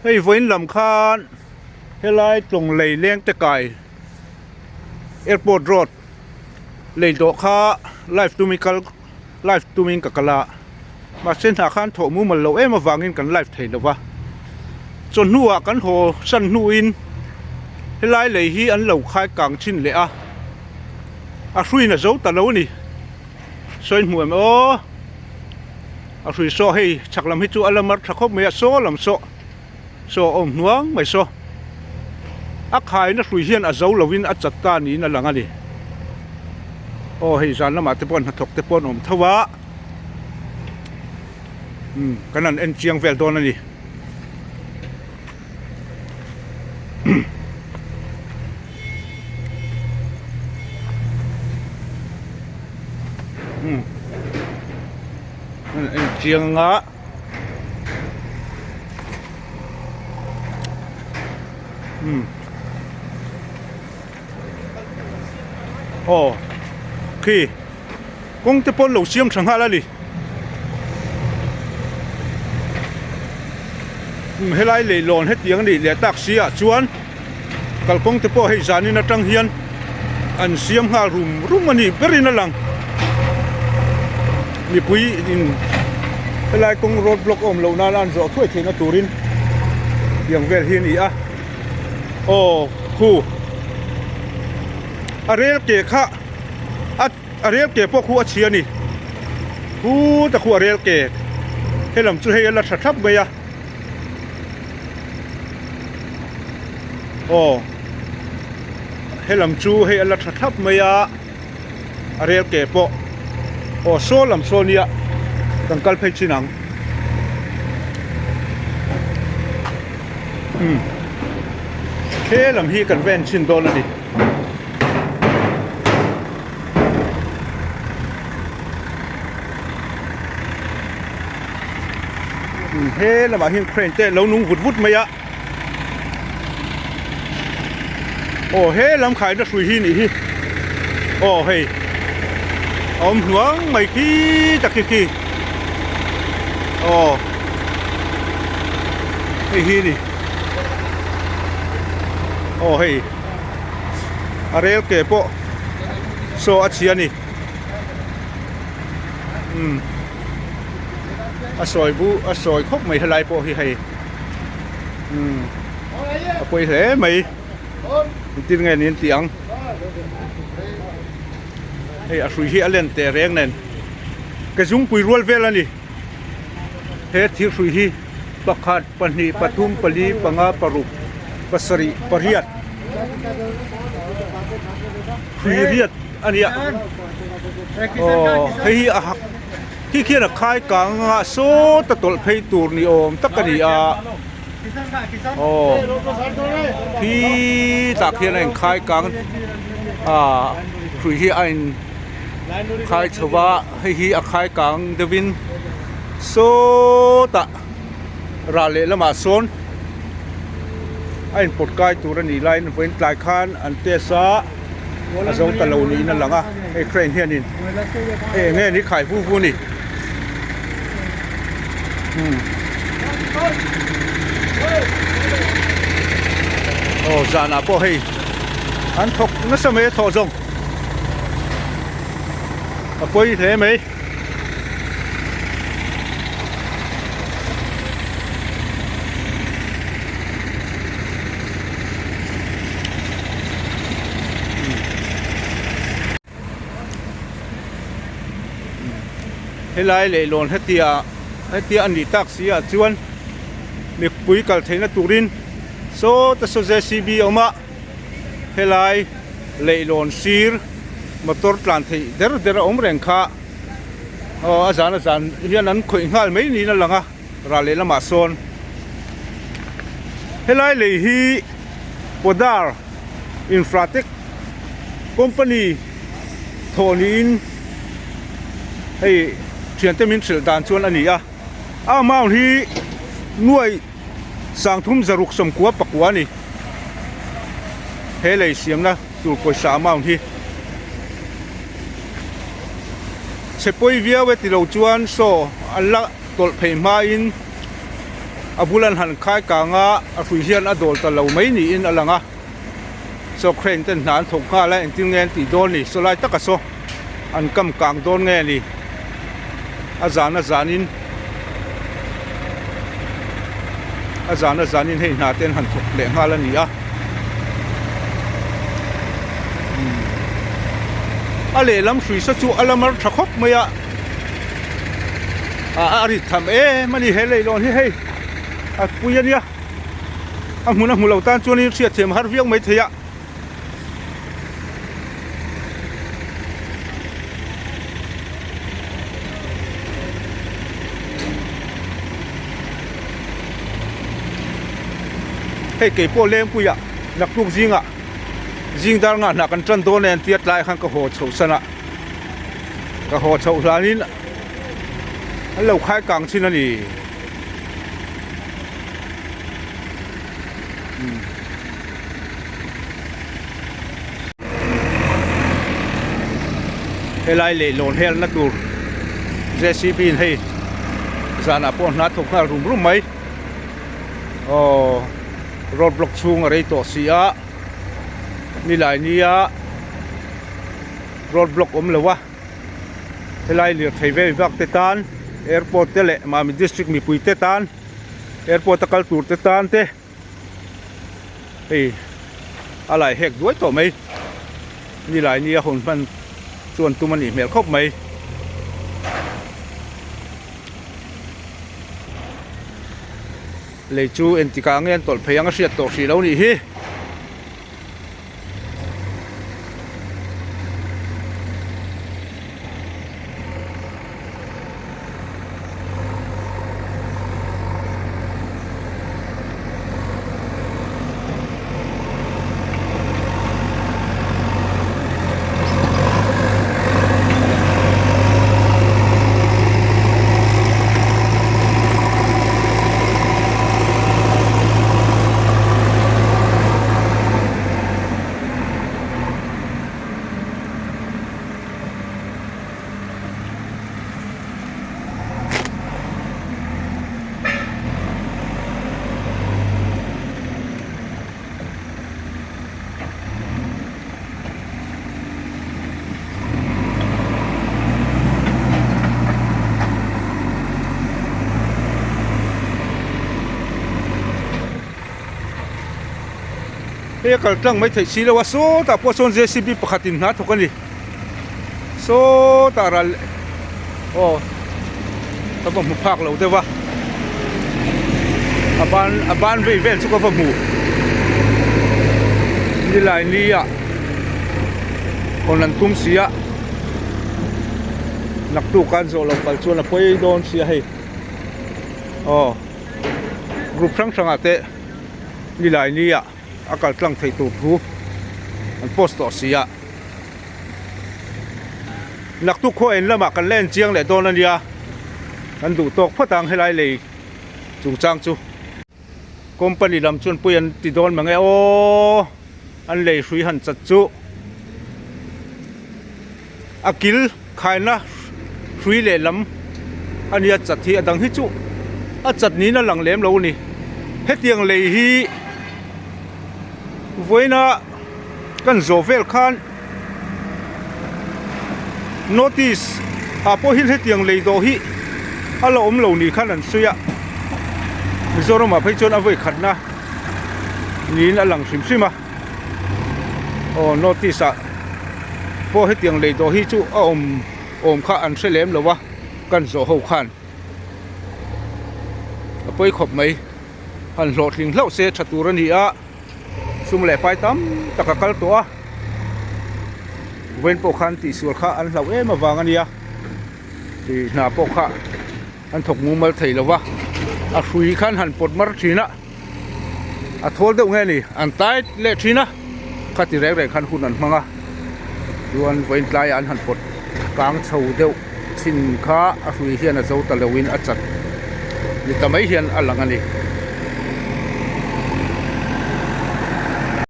Hei vawiin lam khan helai tlawng lei leng te kai airport road lei dawh kha live tumin kal live tumin ka kal a mahse hnah khan thawh mumal loh em avangin kan live thei lo va chawhnu ah kan haw san hnuin helai lei hi an lo khai kang thin leh a a hruiin a zo ta lo a ni. Sawi hmu em aw a hrui saw hei chhak lam hi chu a la mar tha khawp mai a saw lam saw saw a awm hnuang mai saw a khaina hrui hian a zo lovin a chat ta niin a lang a ni aw hei zan lamah te pawh hnathawk te pawh an awm tho a umm kan han en chiang vel dawn a ni. Chiang anga aw khi kawng te pawh an lo siam tha nghal a ni. Helai leihlawn hetiang a nih leh tak si ah chuan kalkawng te pawh hei zanin atang hian an siam nghal rum rum a nih berin a lang. Mipui in helai kawng road block a awm loh nana an zawh thuai theihna turin tiang vel hi a ni a. Aw khu a rel ke kha a. A rel ke pawh khu a chhia a ni. Khuta khu a rel ke helam chu hei a la tha thlap mai a. Aw helam chu hei a la tha thlap mai a a rel ke pawh aw saw lam saw nia kan kal phei chin ang. Umm helam hi kan va en chhin dawn a ni. He lamah hian crane te lo nung vut vut mai a aw he lam khaina hrui hi nih hi aw hei a awm hnuang mai khi tak khi khi aw hei hi ni aw hei. A rel ke pawh saw a chhia a ni umm a sawi bu a sawi khawp mai helai pawh hi hei umm a pawi hle mai engtin nge niin tih ang hei a hrui hi a len teh reng nen ke zungpui rual vel a ni he thir hrui hi pakhat pahnih pathum pali panga paruk pasarih pariat hrui riat a nia aw hei hi a hak khi khian a khai kang anga sawta tawlh phei tur ni awm tak a ni a aw khi tah khian a inkhai kang a hrui hi a in khai chho va hei hi a khai kang deuhin sawtah. Rah lehlamah sawn a inpawt kai tur a nih laiin vawiin tlai khan an test a, a zo ta lo niin a lang a, hei crane hianin hei eng nge ni khai vu vu a ni. Aw zanah pawh hei an thawk nasa mai a thawh zawng a pawi hle mai. Helai leihlawn hetia hetia a nih tak si ah chuan mipui kal theihna turin sawta saw JCB a awm a helai leihlawn sir motor tlan theih der der a awm reng kha aw a zan a zan hian an khawih nghal mai niin a lang a ral leh lamah sawn helai lei hi Podar Infratech company thawh niin hei thiante min hrilh dan chuan a ni a a amount hi nuai sangthum zaruk sawmkua pakua a ni he lei siamna. Tur pawisa amount hi chhe pawi viau e tilo chuan saw an la tawlh phei hmain. A bul an han khai kang a, a hrui hian a dawl ta lo mai niin a lang a. Saw crane ten hna an thawk nghal a, engtin nge an tih dawn ni? Saw lai taka saw an kam kang dawn nge ni? A zan a zanin a zan a zanin hei hna te an han thawk leh nghal a ni a. A lehlam hrui saw chu a la mar tha khawp mai a, a rit tham em a ni he leihlawn hi hei a pui a nia. A hmun a hmu lo tan chuanin hriatthiam har viau mai thei a. Hei kei pawh lengpuiah naktuk zingah zing dar ngah hnah kan tan dawn e an tia tlaiah khan ka haw chhoh san a, ka haw chhoh hlanin an lo khai kang thin a ni. Helai leihlawn helna tur JCB in hei zanah pawh hna thawk nghal rum rum mai aw road block chhung a rei tawh si a nilai nia road block awm lo a. Helai lirthei vel vak te tan airport te leh Mami district mipui te tan airport a kal tur te tan te hei a lai hek duai tawh mai nilai nia hawn hman chuan tum a nih hmel khawp mai. Lei chu engtikah nge an tawlh phei ang a hriat tawh hrih lo nih hi. Hei a kal tlang mai theih si lo a sawtah pawh sawn JCB pakhat in hna thawk a ni sawtah ral aw ka va hmu phak lo deuh a a ban a ban vei vel chu ka va hmu nilai ni ah hawn an tum si a naktuk an zawh loh pal chuan a pawi dawn sia hei aw group hrang hrang ah te nilai ni ah a kal tlang theih tur thu an post tawh si a naktuk khaw en lamah kan la en chiang leh dawn a nia kan duh tawk phawt ang helai lei chungchang chu. Company lam chuan pui an ti dawn mang e aw an lei hrui han chat chu a kil khaina hrui leh lam a nia chat hi a dang hi chu a chat niin a lang lem lo a ni hetiang lei hi vawiina kan zawh vel khan notice ah pawh hian hetiang lei dawh hi a la awm lo ni khan an sawi a Mizoram ah phei chuan a vawi khatna niin a lang hrim hrim a aw notice ah pawh hetiang lei dawh hi chu a awm awm kha an hre lem lo a kan zawh ho khan a pawi khawp mai han hlawhtling hlauh se tha tur a ni a. Sum leh pai tam tak a kal tawh a, vawiin pawh khan tihsual kha an hlauh em avang a nia, ih hna pawh kha an thawk mumal thei lo va, a hrui khan han pawt mar thin a, a thawl deuh nge ni an tai leh thin a, khati reng reng khan hun an hmang a, chuan vawiin tlaiah an han pawt kang chho deuh chin kha a hrui hian a zo ta loin a chat ni ta mai hian a lang a ni.